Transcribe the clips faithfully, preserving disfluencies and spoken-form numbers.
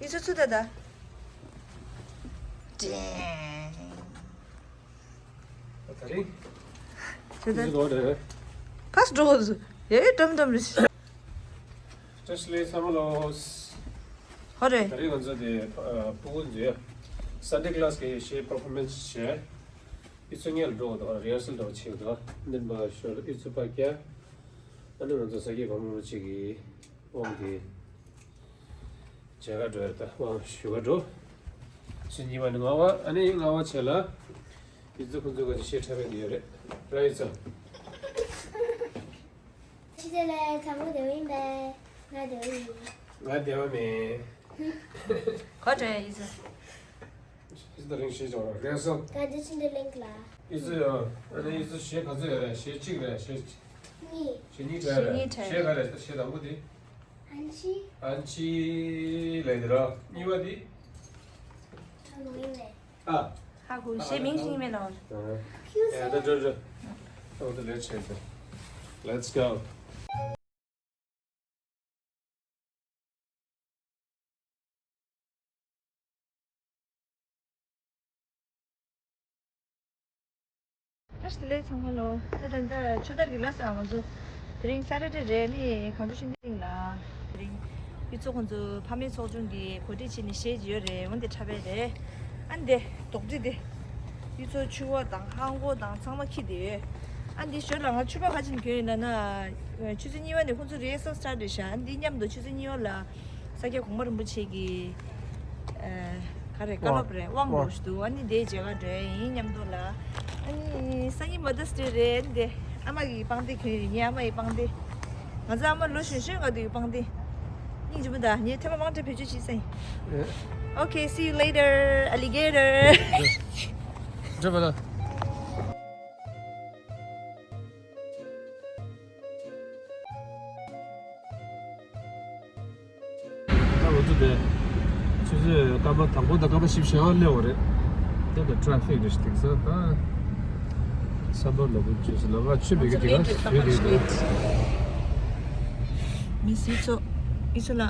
ཡིད་ཆེས་ཚུལ་ད་ད། ད་རིང་། ད་ད། ཡིད་ཆེས་འགྲོ་རེད། ཕར་འགྲོ་དགོས་སུ། ཡེ་འགྲམ་འགྲམ་རེད། བཀྲ་ཤིས་བདེ་ལེགས་ཚང་མ་ལོ། ཧོ་རེད། ད་རིང་ང་ཚོ་དེ་ཕྲུ་གུ་ཚོའི་སན་ཌེ་ཀི་ལ་སི་གི་གཞས་པར་ཕོར་མན་སི་བྱས། ཡིད་ཆེས་སྔོན་ལ་འགྲོ་དགོས་འདུག་རི་ཧར་སལ་འདྲ་བོ་བྱེད་དགོས་འདུག་འདི་མ་ཞོར་ཡིད་ཆེས་ཕར་བསྐྱལ། ཨ་ནི་ང་ཚོ་ས་སྐྱ་གོང་མ་རིན་པོ་ཆེ་གི་དབང་གིས་མཇལ་ག་འགྲོ་ཡ་རེད། ད་དབང་ཞུ་ག་འགྲོ། ཚེས་གཉིས་པ་ནི་ལྔ་པ། ཨ་ནི་ལྔ་པ་བྱས་ལ་ཡིད་ཆེས་ཁོང་ཚོ་ག་ཅིག་གཞས་འཁྲབ་ཡ་དེ་ཡོད་རེད། ར་ཡིད་ཆེས། ཕྱི་རྒྱལ་ལ་དང་པོ་བསྡད་ཡིན་པས། ང་བསྡད་ཡིན། ང་བསྡད་པ་མེད། ག་འདྲ་ཡིན་ཟེར། ཕྱི་ཟླ་རིང་ཞེས་ཀྱང་རེད་སོ། ད་འདི་ཕྱི་འདི་གླིང་ལ། ཡིད་ཆེས་ཡོད། ཨ་ནི་ཡིད་ཆེས་གཞས་ག་ཚོད་ཡོད་རེད། གཞས་གཅིག་རེད། གཞས་གཉིས། གཞས་གཉིས་གྲས་རེད། གཞས་གཉིས་གྲས་རེད། གཞས་ག་རེད། གཞས་དང་པོ་དེ། ཨན་ཆི། ཨན་ཆི་ལབ་དེ་ར། གཉིས་པ་དེ། ཁྲ་ལོ་ཡིན་མེད། ཨ། ཧ་གོ། གཞས་མིང་ཞིག་མེད་ནོ། ཨ། ཡ་ད་འགྲོ་འགྲོ། ཨོ་ད་let's go. Let's go. བཀྲ་ཤིས་བདེ་ལེགས་ཚང་མ་ལོ། ད་ད་ད་ཆུ་ཟླ་རི་ལ་ས་ང་ཚོ་དེ་རིང་སེ་ཊར་ཌེ་རེད། ནི་གངས་ལྗོངས་ཤིང་སྡེ་གླིང་ལ། དེ་རིང་ཡིད་ཆེས་ཁོང་ཚོ་ཕ་མའི་ཚོགས་ཆུང་གིས་གོ་སྒྲིག་བྱས་ནས་གཞས་ཅིག་ཡོད་རེད། འོན་ཏེ་འཁྲབ་པ་རེད། ཨ་འདི་རྡོག་རྡི་དེ། ཡིད་ཆེས་ཕྱུ་པ་དང་ལྷམ་གོག་དང་ཚང་མ་འཁྱེར་བསྡད་ཡོད། ཨ་འདི་ཞོར་ལ་ང་ཕྱུ་པ་ག་ཅིག་གྱོན་ཡོད་ན་ན། ཆུ་ཚོད་གཉིས་པ་ནས་ཁོང་ཚོ་རི་ཧར་སལ་སི་ཊར་ཊེ་རེད་ཤག་ཨ་འདི་མཉམ་དུ་ཆུ་ཚོད་གཉིས་པ་ལ་ས་སྐྱ་གོང་མ་རིན་པོ་ཆེ་གི་ཨ་ག་རེ་བཀའ་སློབ་རེད། དབང་དབང་འགྲོ་ཞིག་འདུག་ཨ་ནི་དེའི་མཇལ་ཁ་འགྲོ་ཡ་ཡིན་མཉམ་དུ་ལ། ཨ་ནི་སང་ཉིན་མ་དར་སི་ཌེ་རེད། འདི་ཨ་མ་གི་པང་གདན་གྱོན་ཡོད། ངའི་ཨ་མ་ཡི་པང་གདན། ང་ཚོ་ཨ་མ་ལོ་གཞོན་གཞོན་ག་དུས་ཀྱི་པང་གདན། སྙིང་རྗེ་མོ་ད། ངས་ཐེངས་མ་མང་དྲགས་བེད་སྤྱོད་བྱས་སེ། ཨེ། Okay, see you later, alligator. འགྲོ་བ་ལ། ད་འོ་ཚོ་དེ། ཆུ་ཚོད་སྐར་མ་དང་པོ་དང་སྐར་མ་བཞི་བཅུ་ཞེ་ལྔ་སླེབས་པ་རེད། དེ་ལ་ཊེ་ཕིག་རེད་ཤག་དེང་སང་ད། ས་འབབ་ལ་ཀུན་ཆུ་ཚོད་ལ་ང་ཆུ་མེད་གི་དེ་ག་ཞུས་དེ་རེད། མི་སི་ཚོ། ཨི་ཚོ་ལ།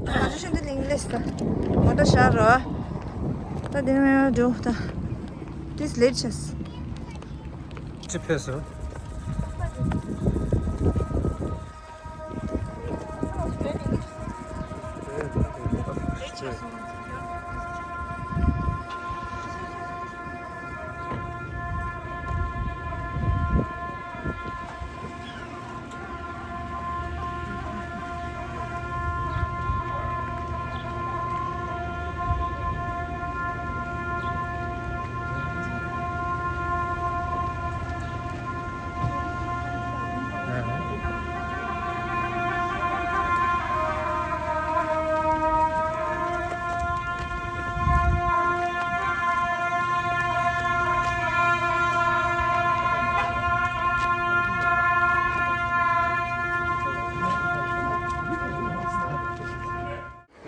ང་ཚོ་ཤིན་ཏུ་ལིང་ལེས་ད། མོ་ཊ་ཤར་རོ། ད་དེ་ནས་འགྲོ་ད། This late chess. ཅི་ཕེ་སོ།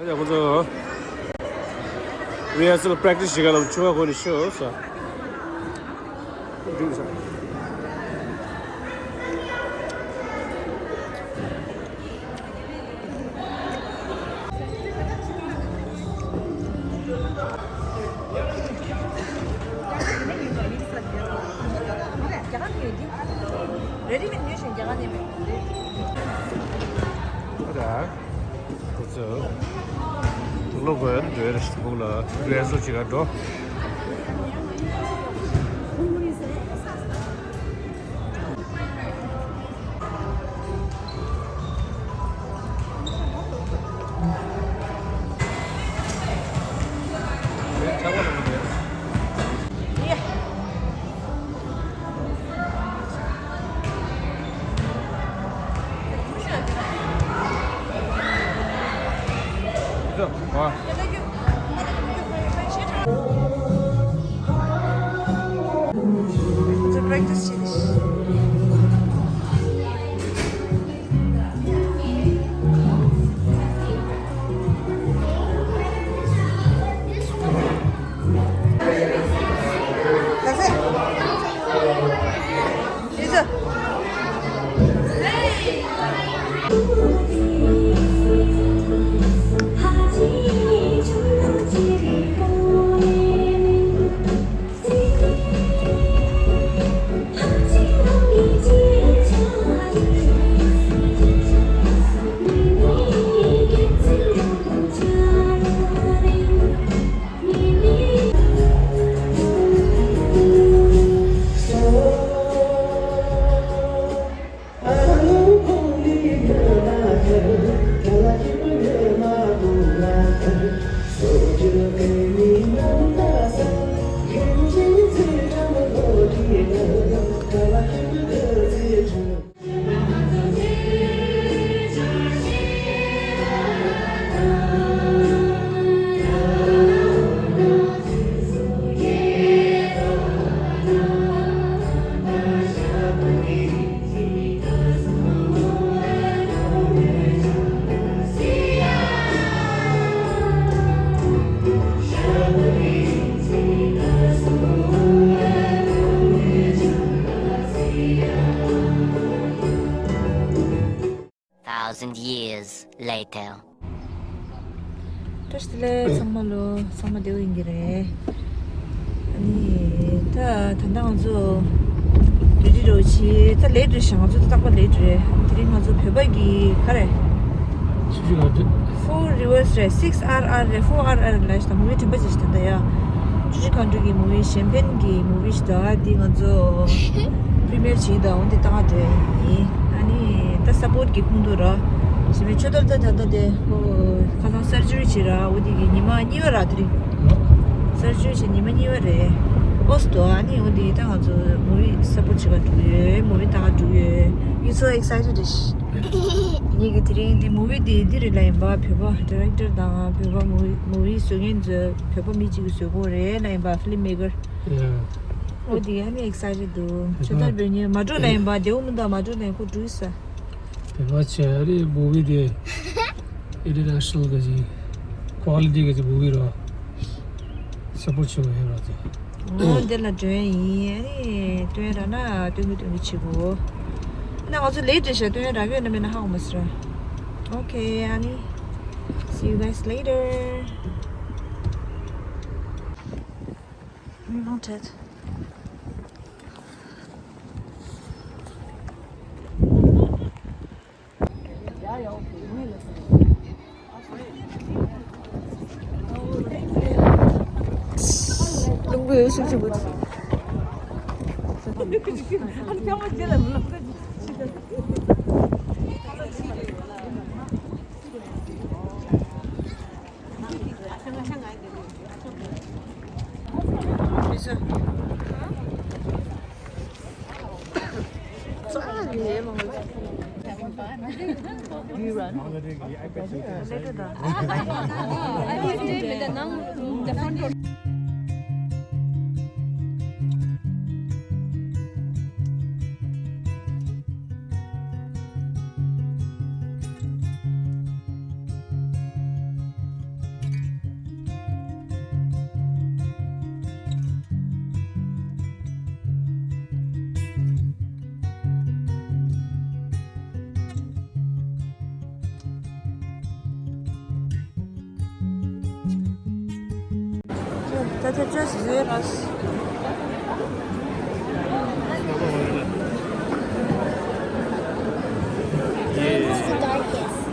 ཡ་ཡ་ཁོང་ཚོ་རི་ཧར་སལ་པེ་རེག་ཊི་སི་བྱེད་ག་ལ་ཆུ་བ་གོན་ནས་ཤོག་ཟེར། འགྲིག་ས། རེ་ཌི་མེཌ་ཉོས་ཤིང་རྒྱ་གར་ནས་མེད། ཨ་ད། ཁོ་ཚོ། དུག་ལོག་གོན་འདྲ་རེ་ཞིག་ཕུག་ལ་རེ་སོ་ཅིག་ག་འགྲོ། thousand years later. བཀྲ་ཤིས་བདེ་ལེགས་ཚང་མ་ལོ། ཚང་མ་བདེ་པོ་ཡིན་གྱི་རེད། ཨ་ནི་ད་ད་ལྟ་ང་ཚོ་རེ་ཌི་རེད་བྱས། ད་ལེ་ཊི་རེད་ཤག་ང་ཚོ་ད་རྟག་པར་ལེ་ཊི་རེད། དེ་རིང་ང་ཚོ་བོད་པ་གི་ག་རེ། ཆུ་ཆུ་ག་འདྲ། ཕོར་རི་ཝར་སི་རེད། སིགས་ཨར་ཨར་རེད། ཕོར་ཨར་ཨར་ལབ་ཤག་ད་མུ་བི་དྲན་པ་ཅིག་ཞིག་ད་ལྟ་ཡ། ཆུ་ཆུ་ག་འདྲ་གི་མུ་བི། གཞན་ཕན་གི་མུ་བི་ཞིག་ད་འདི་ང་ཚོ་པི་རི་མི་ཡར་བྱས་ད་འོ་འདི་ལྟ་ག་འགྲོ་ཡ་ཡིན། ཨ་ནི་ད་སབ་པོར་ཊི་གི་ཁུངས་འདུག་ར། གཞན་ཕན་ཆོས་དར་ད་ད་ལྟ་དེ་ཁོ་ཁ་སང་སར་ཇི་རི་བྱས་ར། འོ་འདི་གི་ཉི་མ་གཉིས་པ་ར་དེ་རིང་། སར་ཇི་རི་བྱས་ཉི་མ་གཉིས་པ་རེད། ཨོ་སི་ཏོ། ཨ་ནི་འོ་འདི་ད་ང་ཚོ་མུ་བི་སབ་པོར་ཊི་བྱེད་ག་འགྲོ་གི་ཡོད། མུ་བི་ལྟ་ག་འགྲོ་གི་ཡོད། ངས་so excited རེད། ངེད་ཀྱི་དེ་རིང་འདི་མུ་བི་འདི་འདི་རེད་ལ་ཡིན་པ། བོད་པ་ཌི་རེག་ཊར་དང་བོད་པ་མུ་བི་མུ་བི་བཟོ་མཁན་ཚོས་བོད་པ་མི་གཅིག་གིས་བཟོས་ཀྱི་རེད་ལ་ཡིན་པ། ཕི་ལིམ་མེ་ཀར། ཡ། འོ་དེ་ཡ་ནི་ཨེག་སའི་ཊེཌ་འདུག་ཆོས་དར་བོད་ཉིད་མ་འགྲོ་ལ་ཡིན་པ། བདེ་པོ་མི་འདུག་མ་འགྲོ་ལ་ཡིན། ཁོ་འགྲོ་ས། བོད་པ་བྱས་རེད། མུ་བི་དེ་ཨིན་ཊར་ནེ་ཤ་ནལ་གི་ཅིག་ཀོ་ལི་ཊི་གི་ཅིག་མུ་བི་རེད། སབ་པོར་ཊི་བྱེད་དགོས་ཡོད་རེད་དེ། འོ་འདི་ལ་འགྲོ་ཡ་ཡིན། ཨ་ནི་སྟོན་རག་ན་སྟོན་གི་སྟོན་གི་བྱེད་དགོས། ན་ང་ཚོ་ལེ་ཊི་རེད་ཤག་སྟོན་རག་གི་ཡོད་ན་མེད་ན་ཧ་གོ་མ་སོང་ར། Okay, ཨ་ནི། See you guys later. མི་མང་དྲགས། རླུང་བུས་ཤུགས་ཆེན་པོ། Do you run? Later, though. I will stay with the, now, the front row. ད་ཐེབས་ཆག་བཟོས་ར།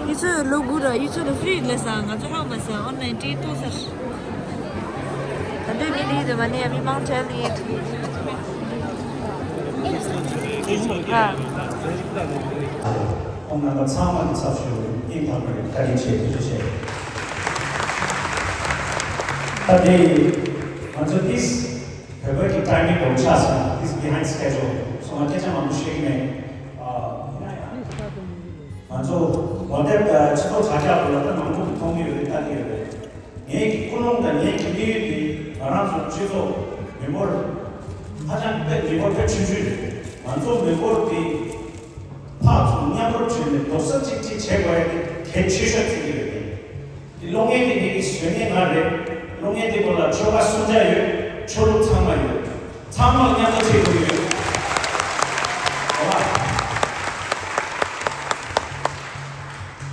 ཡུལ་ཚོ་ལོ་དགུ་ར། ཡུལ་ཚོ་ལ་ཧྥི་རི་ལ་ས། ང་ཚོ་ཧ་མ་ས། ཨོན་ལའིན་ཊི་ཀེ་ཊི་ཐོག་ས། ད་དུང་མི་ལི་དུ་མ་ནི་མི་མང་ཁྲལ་ལི་ཡེ་ཐུག་ཨ། ཁོང་རྣམ་པ་ཚང་མ་གི་ཚབ་ཞུས་སྙིང་ཐག་པ་ནས་བཀའ་དྲིན་ཆེ། ཐུགས་རྗེ་ཆེ། ད་དེ་ང་ཚོ་ཏིས་བོད་པ་གི་ཊའི་མིང་དགོངས་ཆགས་སོང་། ཏིས་བྷི་ཧའིན་ཌི་སི་ཀེ་ཇུ་ཨལ་སོང་ང་སྐད་ཆ་མང་པོ་བཤད་ཀྱི་མེད། ཨ། ང་ཚོ་ངོ་དེབ་དང་སྤྱི་ཚོགས་དྲ་རྒྱ་བར་ལ་ད་མང་པོ་གི་མཐོང་གི་ཡོད་རེད། ལྟ་གི་ཡོད་རེད། ངའི་ཀུན་སློང་དང་ངའི་དམིགས་ཡུལ་དེ་ང་རང་ཚོ་སྤྱི་ཚོགས་མི་འབོར་ཧ་ཅང་དཔེ་མི་འབོར་དཔེ་ཆུང་ཆུང་རེད། ང་ཚོ་མི་འབོར་དེ་ཕར་ཚུར་མཉམ་རུབ་བྱས་ནས་རྡོག་རྩ་གཅིག་སྒྲིལ་བྱེད་དགོས་ཡ་དེ་གལ་ཆེ་ཤོས་བརྩི་གི་ཡོད་དེ། དེ་གློག་བརྙན་དེ་ངེད་ཀྱི་བཟོ་མཁན་ང་རེད། གློག་བརྙན་དེ་སྐོར་ལ་ཆོལ་ཁ་སུ་འདྲ་ཡོད། ཆོས་ལུགས་ཚང་མ་ཡོད། ཚང་མ་མཉམ་དུ་བྱེད་དགོས་ཀྱི་ཡོད། རེད་བ།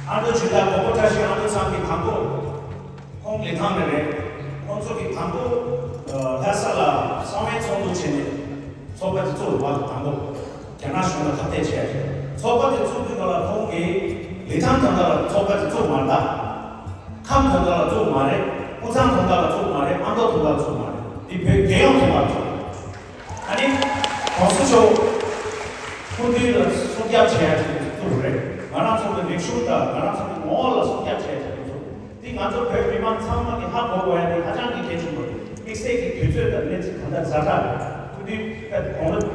ཨ་མདོ་ཇུ་ལ་གོ་པོ་བཀྲ་ཤིས་ཨ་མདོ་ཚང་གི་དང་པོ། ཁོང་ལི་ཐང་ནས་རེད། ཁོང་ཚོ་གི་དང་པོ་ལྷ་ས་ལ་གསང་བའི་ཚོགས་འདུ་བྱས་ནས་ཚོགས་པ་དེ་བཙུགས་པ་དང་པོ། རྒྱ་ནག་གཞུང་ལ་ཁ་གཏད་བྱས། ཚོགས་པ་དེ་བཙུགས་དུས་སྐབས་ལ་ཁོང་གིས་ལི་ཐང་དོན་དག་ལ་ཚོགས་པ་དེ་བཙུགས་མ་རེད་ད། ཁམས་དོན་དག་ལ་བཙུགས་མ་རེད། དབུས་གཙང་དོན་དག་ལ་བཙུགས་མ་རེད། ཨ་མདོ་དོན་དག་ལ་བཙུགས་མ་རེད། འདི་བོད་རྒྱལ་ཡོངས་དོན་དག་ལ་བཙུགས། ཨ་ནི་༸གོང་ས་མཆོག་སྐུ་མདུན་ལ་སྲུང་སྐྱོབ་བྱེད་ཡ་ཅིག་བཙུགས་རེད། ང་རང་ཚོ་གི་རིག་གཞུང་དང་ང་རང་ཚོ་གི་ངོ་བོ་ལ་སྲུང་སྐྱོབ་བྱེད་ཡ་ཅིག་བཙུགས། འདི་ང་ཚོ་བོད་མི་མང་ཚང་མ་གི་ཧ་གོ་དགོས་ཡ་དེ་ཧ་ཅང་གི་གལ་ཆེན་པོ་རེད། དམིགས་བསལ་གྱི་དུས་ཚོད་དང་གནས་ཚུལ་གང་འདྲ་ཛ་དྲག་རེད། སྐུ་མདུན་དཔེ་དགོངས་པ་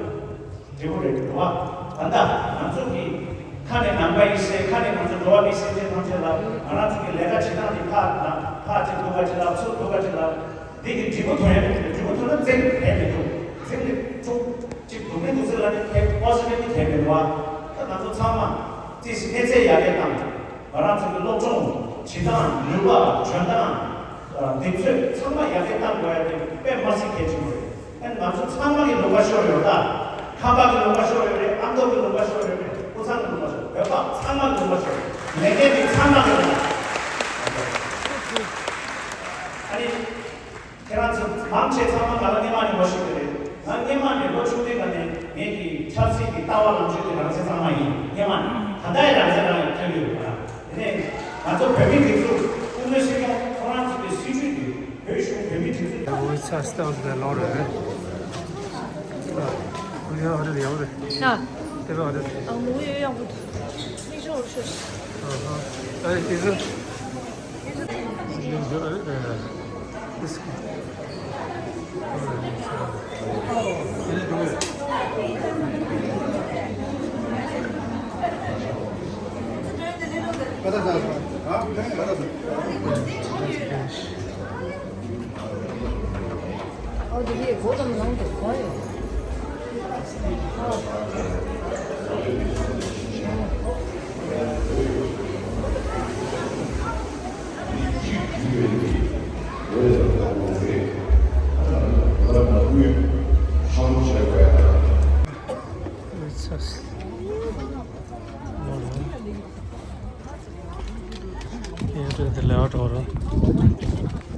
འགྲིག་པོ་རེད་འདུག་བ། ད་ལྟ་ང་ཚོ་གི་ཁ་ནས་ནང་པ་ཡིན་ཟེར། ཁ་ནས་ང་ཚོ་འགྲོ་བ་མི་ཟེར་དེ་ཐམས་ཅད་ལ་ང་རང་ཚོ་གི་ལས་ཀ་བྱེད་སྟངས་འདི་ཕར་ནང་ཕར་ཅིག་འདུག་ག་ཅིག་ལ་ཚུར་འདུག་ག་ཅིག་ལ། འདི་གི་འབྲས་བུ་ཐོན་ཡ་མེད། འབྲས་བུ་ཐོན་ན་བཙན་གྱིས་ཕན་མི་འདུག་བཙན་གྱིས་ཐུབ་ཅིག་སྡུག་བསྔལ་སྡུག་ཚད་ལ་ནི་ཕན་པོ་ཟི་ཊིབ་ནི་ཐོན་མི་འདུག་བ། ད་ང་ཚོ་ཚང་མ་ཏིས་གནས་ཚད་ཡར་རྒྱས་བཏང་། ང་རང་ཚོ་གི་སློབ་སྦྱོང་བྱེད་སྟངས། ནུས་པ། འཇོན་ཐང་། གདེང་ཚོད་ཚང་མ་ཡར་རྒྱས་བཏང་དགོས་ཡ་དེ་དཔེ་མ་སྲིད་གལ་ཆེན་པོ་རེད། ཨ་ནི་ང་ཚོ་ཚང་མ་གི་ལུང་པ་ཤོར་ཡོད་ད། ཁམས་པ་གི་ལུང་པ་ཤོར་ཡོད་རེད། ཨ་མདོ་གི་ལུང་པ་ཤོར་ཡོད་རེད། དབུས་གཙང་གི་ལུང་པ་ཤོར། བོད་པ་ཚང་མ་གི་ལུང་པ་ཤོར་ཡོད་རེད། ལས་འགན་དེ་ཚང་མ་ལ། ཨ་ནི། ཁྱེད་རང་ཚོ་མང་ཆེ་ཚང་མ་ག་ལ་སྔོན་མ་ནས་ངོ་ཤེས་ཀྱི་རེད། ང་སྔོན་མ་ནས་ལོ་ཆུང་དུས་ཀ་ནས་ངེད་ཀྱི་ཆབ་སྲིད་ཀྱི་ལྟ་བ་ལངས་ཕྱོགས་དེ་རང་བཙན་གཙང་མ་ཡིན། སྔོན་མ་ནས་ད་ལྟ་ཡང་རང་བཙན་རང་ཡང་ཐོན་ཡོད་པ། དེ་ནས་ང་ཚོ་བོད་མི་སྒྲིག་འཛུགས་སྐུ་ངོ་སྲིད་སྐྱོང་ཁོང་རང་ཚོ་གི་སྲིད་ཇུས་དེ་བོད་གཞུང་བོད་མི་སྒྲིག་འཛུགས། We just down the lorry. 야, 우리 야, 어디 야, 우리. 야, 대박, 어디. 아, 뭐예요, 야, 뭐. 이쪽으로 오셨어. 아하. 아니, 이제. Yes, yes. Yes, yes, the layout over.